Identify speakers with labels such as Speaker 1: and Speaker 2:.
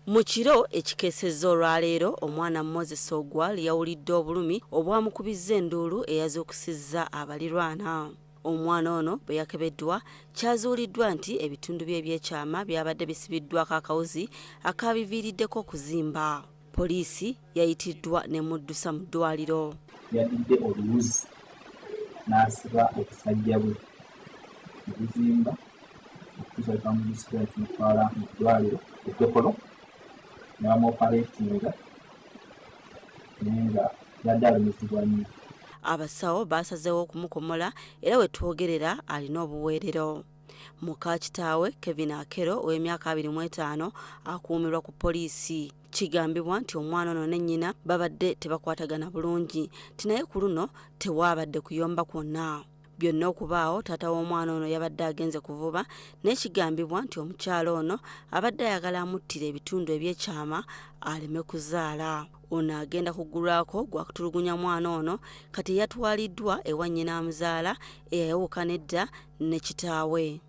Speaker 1: Mu kiro ekikeesezza olwaleero, omwana Moses Ogwal yawulidde obulumi obwamukubizza enduulu eyazuukusizza abalirwana. Omwana ono bwe yakebeddwa, kyazuuliddwa nti ebitundu bye eby'ekyama byabadde bisibiddwako akawuzi akaabiviiriddeko okuzimba. Poliisi yayitiddwa n'emuddusa mu ddwaliro.
Speaker 2: Yadidde oluwuzi n'asiba obusajja bwe ne buzimba okutuusa lwe twamuddusizza ne tumutwala mu ddwaaliro e Dokolo ne bamuopareetinga naye nga yadde alumizibwa nnyo.
Speaker 1: Abasawo baasazeewo okumukomola era we twogerera alina obuweerero. Muka kitaawe Kevin Akero ow'emyaka 25 akuumirwa ku poliisi. Kigambibwa nti omwana ono ne nnyina babadde tebakwatagana bulungi nti naye ku luno tewaabadde kuyomba kwonna. Byonna okubaawo taata w'omwana ono yabadde agenze kuvuba naye kigambibwa nti omukyala ono abadde ayagala amuttire ebitundu eby'ekyama aleme kuzaala. Ono agenda kuggulwako gwa kutulugunya mwana ono kati eyatwaliddwa ewa nnyina amuzaala eyayawukana edda ne kitaawe.